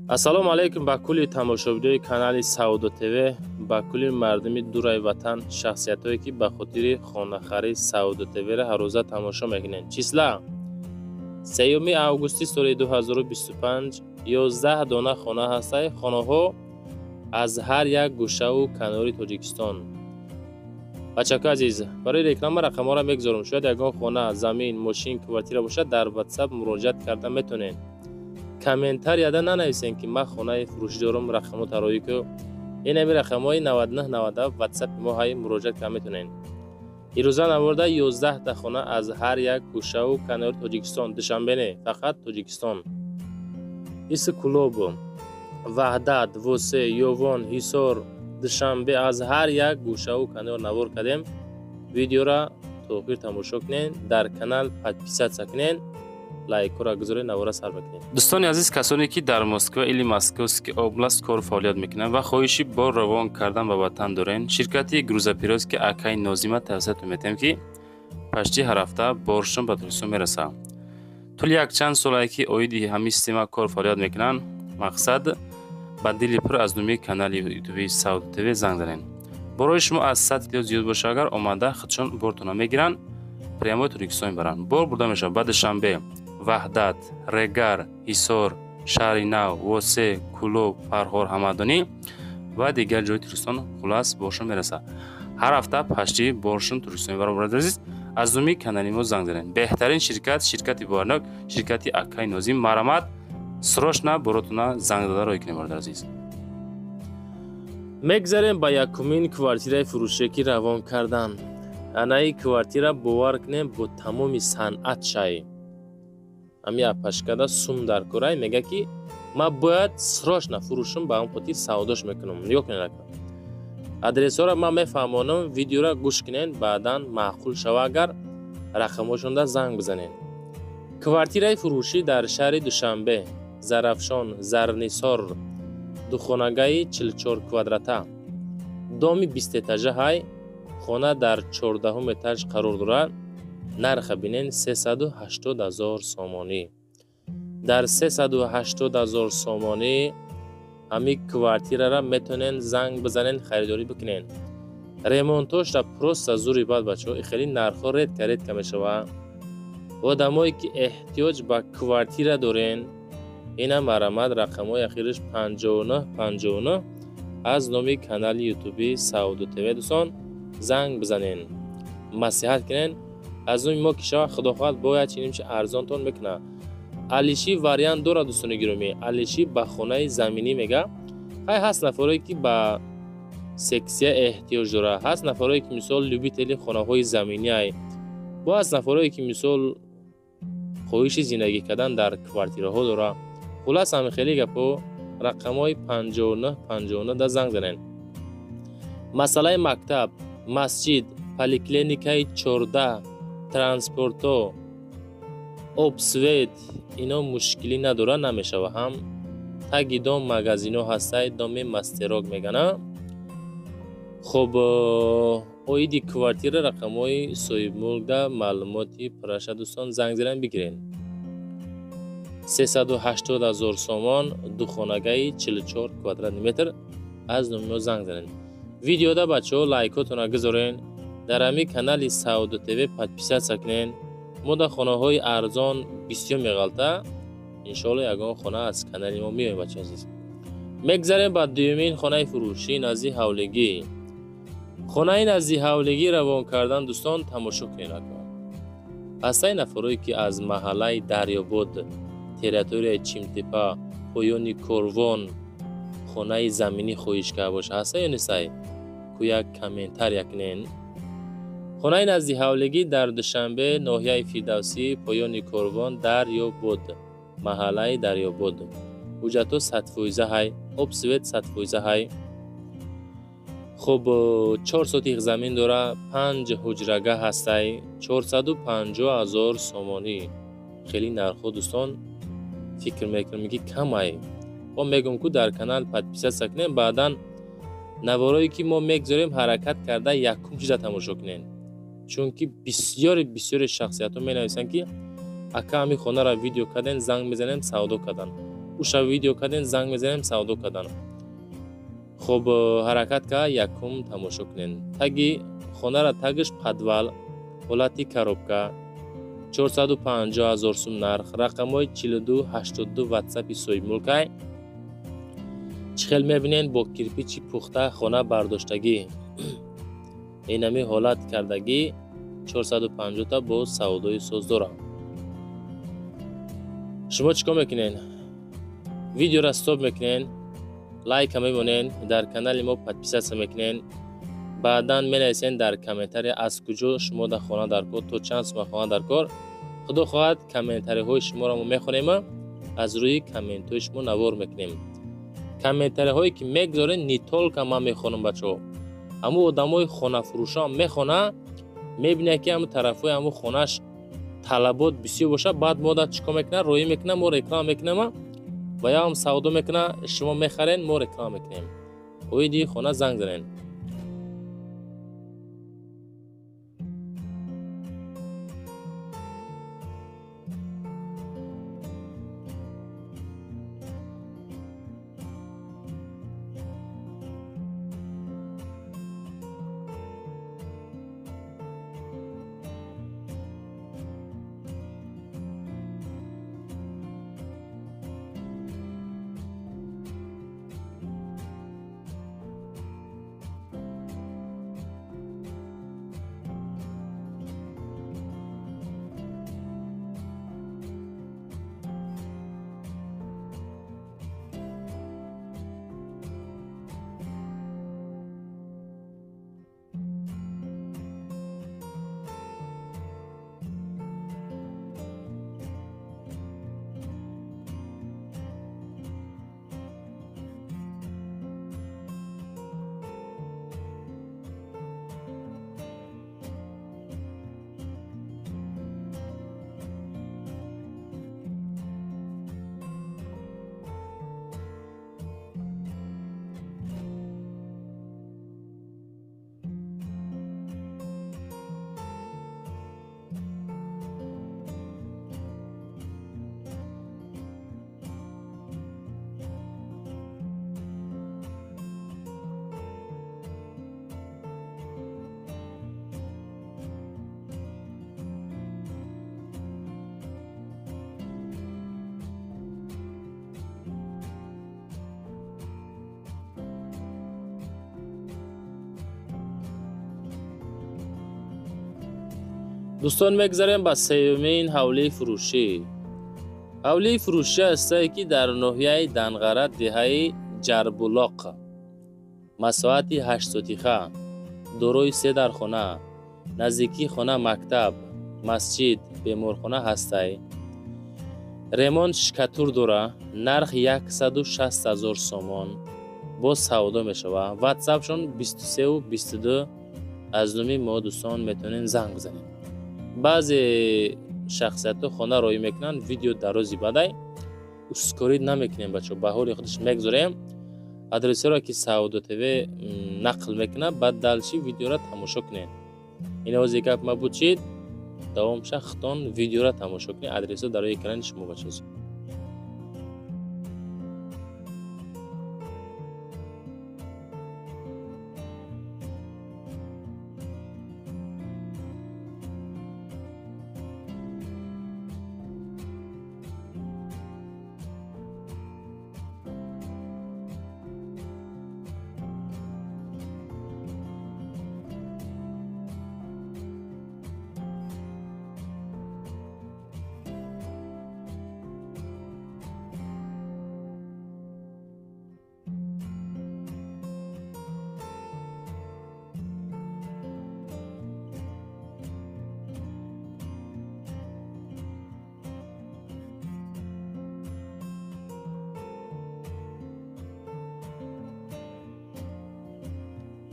Ассалому алайкум ба кулли тамошобинои канали Савдо ТВ, ба кулли мардуми дураи ватан, шахсиятҳое, ки ба хотири хонахарӣ Савдо ТВ-ро ҳаррӯза тамошо мекунед. Числа 3 августи соли 2025, 11 дона хона ҳастанд. Хонаҳо аз ҳар як гӯшаву канори Тоҷикистон. Бачаҳои азиз, барои реклама рақамҳоро мегузорам. Шояд ягон хона, замин, мошин, квартира бошад, дар WhatsApp муроҷиат карда метавонед. Комментарияда нанависем, ки ман хонаи фурӯшӣ дорам, рақамҳо тароӣ ку. Ин ҳами рақамҳои 99 97 WhatsApp мо ҳай, муроҷиат карда метавонед. Ирӯза наворда 11 та хона аз ҳар як гӯшаву канори Тоҷикистон, Душанбе не, фақат Тоҷикистон. Иси Кӯлоб, Ваҳдат, Восе, Ёвон, Ҳисор, Душанбе, аз ҳар як гӯшаву канор навор кардем. Видеора то охир тамошо кунед, дар канал подписаться кунед, лайкҳоро гузоред, навора сар мекунем. Дӯстони азиз, касоне, ки дар Москва или Московский область кору фаъолият мекунанд ва хоҳиши бор равон кардан ба ватан дорен, ширкати грузоперевозки акаи Нозима тавсиятон метиҳем, ки почти ҳар ҳафта боршон ба Тоҷикистон мерасад. Тӯли якчанд солае, ки оиди ҳамин система кор фаъолият мекунанд, мақсад, ба дили пур аз номи канали ютуби Савдо ТВ занг занед. Борои шумо аз 100 кило зиёд боша агар, омада худшон бортона мегиранд, прямой Тоҷикистон мебаранд. Бор бурда мешавад ба Душанбе, Ваҳдат, Регар, Ҳисор, Шаҳри Нав, Восе, Кӯлоб, Фархор, Ҳамадонӣ ва дигар ҷои Тоҷикистон. Хулас, боршон мерасад. Ҳар ҳафта почти боршон Тоҷикистон мебаранд. Бародари азиз, аз номи канали мо занг занед. Беҳтарин ширкат, ширкати боварнок, ширкати акаи Нозим. Марамат, срочно боротона занг зада роҳӣ кунед, бародари азиз. Мегзарем ба якумин квартираи фурӯшие, ки равон кардан. Анаи квартира, бовар кунем, бо тамоми санъат шай. Ҳами апашкада сум дар курай, мега, ки ман бояд срочно фурӯшам, ба ҳам хотир савдош мекунам. Нигоҳ кунед, ака, адресҳоро ман мефаҳмонам, видеоро гӯш кунед, баъдан маъқул шава агар, рақамҳошонда занг бизанед. Квартираи фурӯшӣ дар шаҳри Душанбе, Зарафшон, Зарнисор, духонагаи 44 квадрата, доми бистэтажа ҳай. Хона дар 14-ум этаж қарор дорад. Нарха бинен: 380 000 сомонӣ. Дар 380 000 сомонӣ ҳамин квартирара метавонен занг бизанен, харидорӣ бикунен. Ремонтошра просто зури бад, бачаҳо, хеле нархҳо редко редко мешавад. Одамое, ки эҳтиёҷ ба квартира дорен, ина марамат, рақамҳои ахириш 59 59, аз номи канали ютуби Савдо ТВ, дӯстон, занг бизанен, маслиҳат кунен. Аз номи мо ки шавад, худо хоҳад, бояд чинимчи арзонтон мекунад. Алиши вариант дорад, дӯстони гиромӣ, алиши ба хонаи заминӣ мега. Хай, ҳаст нафарое, ки ба сексия эҳтиёҷ дорад, ҳаст нафарое, ки мисол любители хонаҳои заминӣ ай, бо ҳаст нафарое, ки мисол хоҳиши зиндагӣ кардан дар квартираҳо дорад. Хулас, ҳами хеле гапҳо. Рақамҳои 59 59 да занг занед. Масъалаи мактаб, масҷид, поликлиникаи 14, транспорто, об, свет, ино мушкилӣ надорад, намешава. Ҳам таги дом магазино ҳастай, доми мастерок мегана. Хуб, оиди квартира рақамҳои соҳибмулкда маълумоти пурраша, дӯстон, занг зиран бигирен. 380 000 сомон, духонагаи 44 квадратный метр, аз номи мо занг занед. Видеода, бачаҳо, лайкотона гузорен, дар ҳамин канали Савдо ТВ подписаться кунен. Мо дар хонаҳои арзон бисёр меғалта. Иншоалло, ягон хона аз канали мо меоем, бачаи азиз. Мегзарем ба дуюмин хонаи фурӯшӣ назди ҳавлигӣ. Хонаи назди ҳавлигӣ равон кардан, дӯстон, тамошо кунед, ака. Ҳастаи нафарое, ки аз маҳаллаи Дарёбод, территорияи Чимтепа, поёни Корвон хонаи заминӣ хоҳиш карда боша, ҳаста ё нестай? Ку як комментария кунен. Хонаи назди ҳавлигӣ дар Душанбе, ноҳияи Фирдавсӣ, поёни Корвон, Дарёбод, маҳаллаи Дарёбод. Ҳуҷҷатҳо 100% ҳай, об, свет 100% ҳай. Хуб, 4 сотих замин дора, панҷ ҳуҷрага ҳастай. 450 000 сомонӣ. Хеле нархҳо, дӯстон, фикр мекунам, ки камай. Мо мегӯм, ку дар канал подписаться кунем, баъдан наворое, ки мо мегзорем, ҳаракат карда якум чиза тамошо кунем, чунки бисёри бисёри шахсиятҳо менависанд, ки ака, ҳамин хонаро видео кардем, занг мезанем, савдо кардан. Уша видео кардем, занг мезанем савдо кардан. Хоб, ҳаракат ка якум тамошо кунем. Таги хонара тагиш подвал, ҳолати коробка, 450 000 сум нарх, рақамҳои 42 82 ватсапи соҳибмулкай. Чӣ хел мебинен, бо кирпичи пухта хона бардоштагӣ. Инами ҳолат кардагӣ 450 та бо савдои соз дорам. Шумо чӣ кор мекунен? Видеора стоп мекунен, лайка мемонен, дар канали мо подписаться мекунен, баъдан менависен дар комментария аз куҷо шумо дар хона дар кор, то чанд сума хона дар кор. Худо хоҳад комментариҳои шуморо мо мехонем, аз рӯи комментҳои шумо навор мекунем. Комментариҳое ки мегузорен, не только ман мехонам бачаҳо, ҳамун одамои хонафурӯшам мехона, мебинад ки ҳамун тарафҳои ҳамун хонаш талабот бисёр бошад, баъд мода чӣ кор мекунад, роӣ мекунад, мо реклама мекунем ва ё ҳам савдо мекунад, шумо мехарен, мо реклама мекунем. Оиди хона занг занен. Дӯстон, мегзарем ба сеюмин ҳавлии фурӯшӣ. Ҳавлии фурӯшӣ ҳастае ки дар ноҳияи Данғара, деҳаи Ҷарбулоқ, масоҳати 8 сотиха, дорои 3 дархона, наздикии хона мактаб, масҷид, беморхона ҳастай. Ремонт шкатур дора, нарх 160 000 сомон, боз савдо мешава. Ватсапшон 23 22 аз номи мо дӯстон метавонед занг бизанед. Баъзе шахсиятҳо хона роӣ мекунанд, видео дарози бадай ускорид намекунем бачаҳо, ба ҳоли худаш мегузорем. Адресҳоро ки Савдо ТВ нақл мекунад, баъд далши видеоро тамошо кунед. Ин ози гап ма буд чид, давомша хитон видеоро тамошо кунед, адресҳо дар рӯи экрани шумо бачаҳо.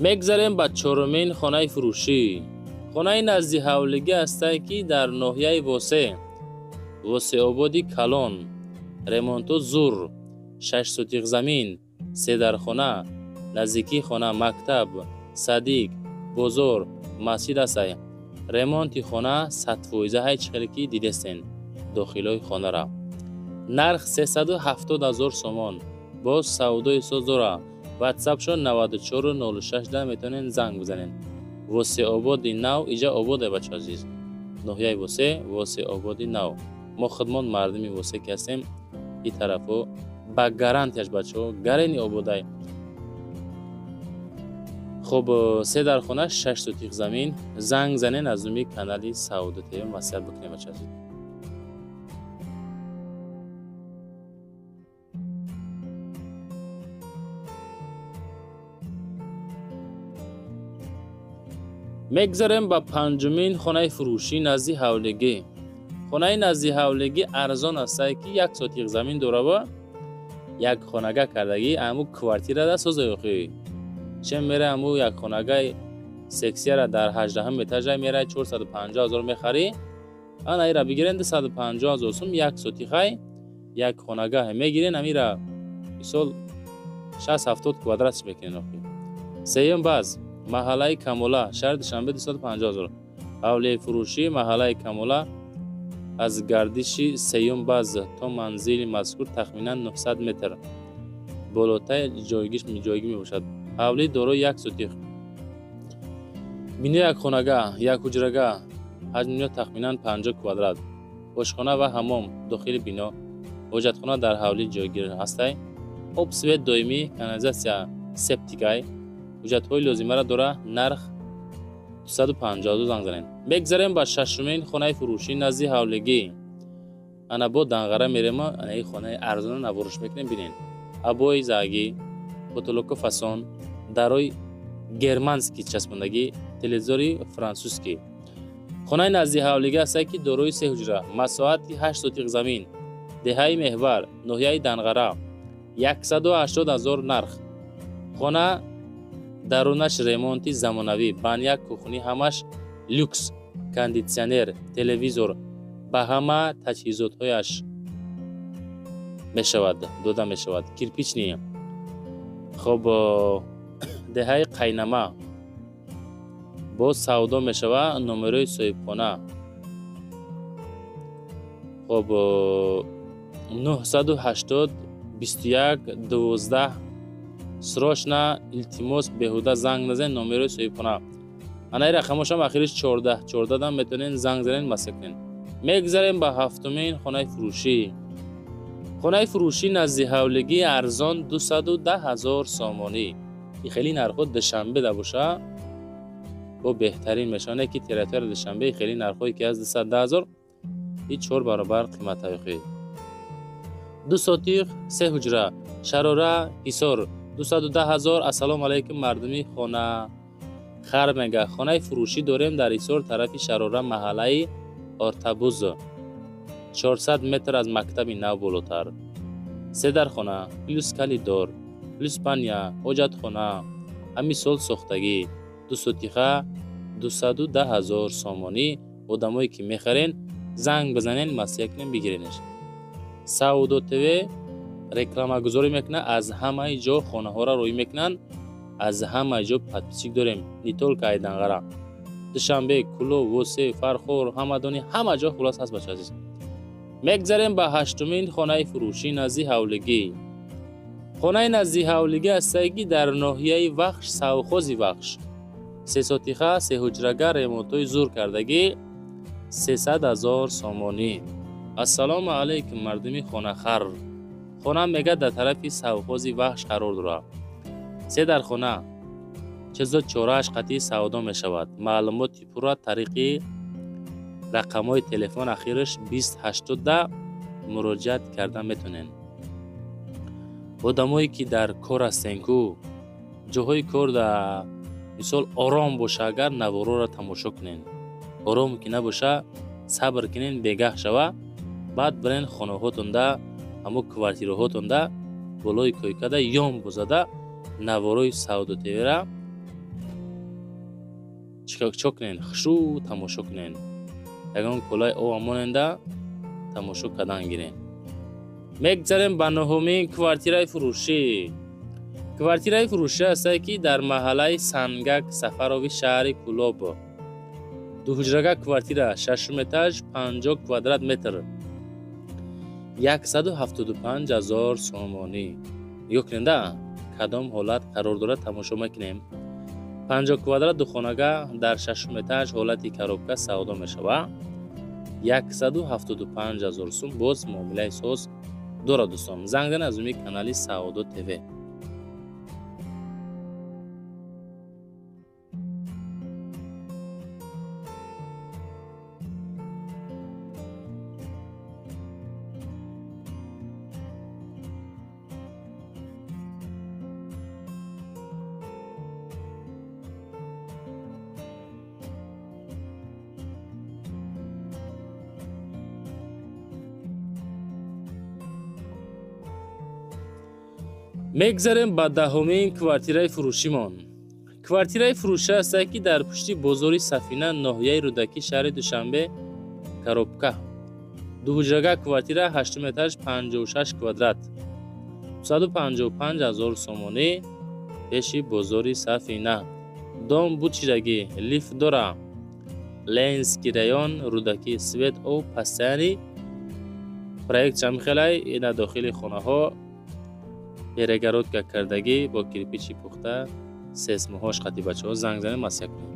Мегзарем ба чорумин хонаи фурӯшӣ. Хонаи назди ҳавлигӣ ҳастае ки дар ноҳияи Восе, Восеободи калон, ремонту зур, 6 сотиқ замин, 3 дархона, наздикии хона мактаб, садик, бозор, масҷид ҳастай. Ремонти хона 100% ҳай чӣ хеле ки дидестен дохилҳои хонара. Нарх 370 000 сомон. Боз савдои соз дора. Ватсапшон 94 06 да метавонен занг бизанен. Восе ободи нав, иҷа ободе бачо азиз. Ноҳияи Восе, Восе ободи нав. Мо худмон мардуми Восе ки ҳастем, и тарафо ба гарантияш бачо, гарени ободай. Хоб, се дар хона, 6 сотих замин. Занг занен аз номи канали Савдо ТВ маслиҳат бикунем бачо азиз. Мегзарем ба панҷумин хонаи фурӯшӣ назди ҳавлигӣ. Хонаи назди ҳавлигӣ арзон астае ки 1 сотих замин дорава, як хонага кардагӣ, аму квартирада созаёхӣ. Че мере аму як хонагаи сексияра дар 18 этажа мерай 450 000 мехарӣ, ана ира бигирен 250 000 сум 1 сотихай як хонага мегирен, амира мисол 60-70 квадратш мекунен охи. Сеюм баз маҳаллаи Камола, шаҳри Душанбе 250 000. Ҳавлии фурӯшӣ маҳаллаи Камола аз гардиши сеюм баз то манзили мазкур тахминан 900 метр болотаи ҷойгир мебошад. Ҳавлӣ дорои 1 сотих. Бино як хонага, як ҳуҷрага, ҳаҷми бино тахминан 50 квадрат. Ошхона ва ҳамом дохили бино, ҳоҷатхона дар ҳавлӣ ҷойгир ҳастай. Об, свет доимӣ, канализатсия септикай. Ҳуҷҷатҳои лозимаро дора. Нарх 252 занг занед. Мегзарем ба шашумин хонаи фурӯшӣ назди ҳавлигӣ. Ана бо Данғара мерема, ана ин хонаи арзона навориш мекунем, бинен. Обои загӣ, потолоко фасон, дарои германский часпондагӣ, телевизори франсузский. Хонаи назди ҳавлигӣ ҳастае ки дорои 3 ҳуҷра, масоҳати 8 сотиқ замин, деҳаи Меҳвар, ноҳияи Данғара, 180 000 нарх. Хона дарунаш ремонти замонавӣ, баня, кухни ҳамаш люкс, кондитсионер, телевизор ба ҳама таҷҳизотҳояш мешавад, дода мешавад. Кирпични. Хоб, деҳаи Қайнама боз савдо мешава, номерои соҳибхона. Хоб, 980 21 12 срочно, илтимос, беҳуда занг назанед, номерои соҳибхона. Ана ин рақамошам ахириш 14 14 дам метавонед занг занед, масъала кунед. Мегзарем ба ҳафтумин хонаи фурӯшӣ. Хонаи фурӯшӣ назди ҳавлигӣ арзон 210 000 сомонӣ. Ин хеле нархҳо Душанбе да боша, бо беҳтарин мешавад, ки территорияи Душанбе хеле нархҳое ки аз 210 000 и 4 баробар қиматҳои хел. 2 сотих, 3 ҳуҷра, Шарора, Ҳисор 210 000. Ассалому алайкум мардуми хона хар мега. Хонаи фурӯшӣ дорем дар Ҳисор тарафи Шарора, маҳаллаи Ортабуз, 400 метр аз мактаби нав болотар. 3 дархона плюс калидор плюс баня, ҳоҷатхона, ҳамин сол сохтагӣ, 2 сотиха 210 000 сомонӣ. Одамое ки мехарен занг бизанен, маслиҳат кунен, бигиренеш. Савдо ТВ рекламагузорӣ мекунад, аз ҳамаи ҷо хонаҳоро рӯй мекунанд, аз ҳамаи ҷо подписчик дорем, не только ай Данғара, Душанбе, Кӯлоб, Восе, Фархор, Ҳамадонӣ, ҳама ҷо хулос ҳаст бача азиз. Мегзарем ба ҳаштумин хонаи фурӯшӣ назди ҳавлигӣ. Хонаи назди ҳавлигӣ ҳастае ки дар ноҳияи Вахш, совхози Вахш, 3 сотиха, 3 ҳуҷрага, ремонтҳои зур кардагӣ, 300 000 сомонӣ. Ассалому алайкум мардуми хонахар. Хона мега дар тарафи совхози Вахш қарор дорад. 3 дар хона, чизо чорааш қатъи савдо мешавад. Маълумоти пурра тариқи рақамҳои телефон ахираш 2080 муроҷиат карда метавонед. Одамое ки дар кор ҳастен ку, ҷоҳои кор дар мисол ором боша, агар навороро тамошо кунед. Ором ки набоша, сабр кунед, бегаҳ шава, баъд бирен хонаҳотонда, ҳамо квартираҳотонда болои койкада ём бозада наворои Савдо ТВ-ра чо кунед, хушрӯ тамошо кунед. Ягон колаи об моненда тамошо кардан гиред. Мегзарем ба нуҳумин квартираи фурӯшӣ. Квартираи фурӯшӣ ҳастае ки дар маҳаллаи Сангак Сафарови шаҳри Кӯлоб. 2 ҳуҷрага квартира, 6 этаж, 50 квадрат метр. 175 000 сомонӣ. Нигоҳ кунед, кадом ҳолат қарор дорад, тамошо мекунем. 50 квадрат духонага дар шашум этаж ҳолати коробка савдо мешавад. 175 000 сум боз муомилаи соз дорад дӯстон. Занг занед аз рӯи канали Савдо ТВ. Мегзарем ба даҳумин квартираи фурӯшимон. Квартираи фурӯшӣ аст, ки дар пушти бозори Сафина, ноҳияи Рӯдакӣ, шаҳри Душанбе, коробка. Дуҳуҷрага квартира, ҳаштум этаж, 56 квадрат, 255 000 сомонӣ, пеши бозори Сафина. Дом бучидагӣ, лифт дора. Ленинский район, Рӯдакӣ, свет, об, постоянный. Проект чамхелай, ина дохили хонаҳо перегородка кардагӣ бо кирпичи пухта, сейсмоҳош қати. Бачаҳо, занг занед, масия кунед.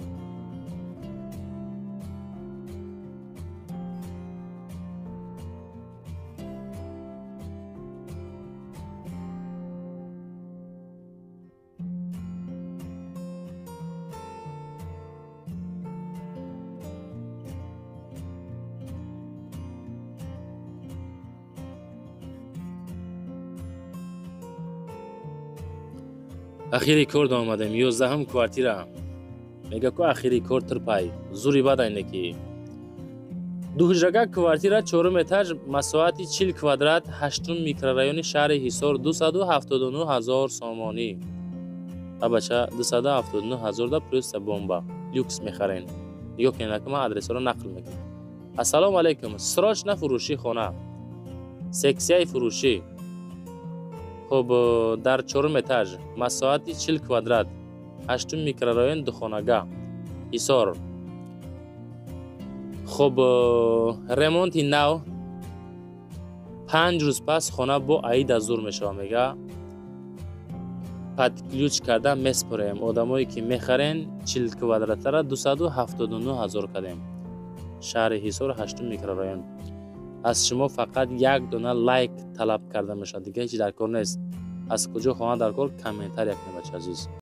Ахири кор омадем, 11-ум квартира. Мега ку ахири кор тирпай зури бад ки. Дуҳуҷрага квартира, чорум этаж, масоҳати 40 квадрат, ҳаштум микрорайони шаҳри Ҳисор, 279 000 сомонӣ. Абача, 279 000 да просто бомба люкс мехарен. Нигоҳ кунед, ки ман адресҳоро нақл мекунам. Ассалому алайкум, срочно фурӯши хона, сексияи фурӯшӣ. Хуб, дар чорум этаж, масоҳати 40 квадрат, ҳаштум микрорайон, духонага, Ҳисор. Хуб, ремонти нав, 5 рӯз пас хона бо аида зур мешавад. Мега, под ключ карда меспорем. Одамое ки мехарен, 40 квадратара 279 ҳазор кардем. Шаҳри Ҳисор, ҳаштум микрорайон. Аз шумо фақат як дона лайк талаб карда мешавад, дига ҳеҷ дар кор нест. Аз куҷо хона дар кор, комментария кунед, бача азиз.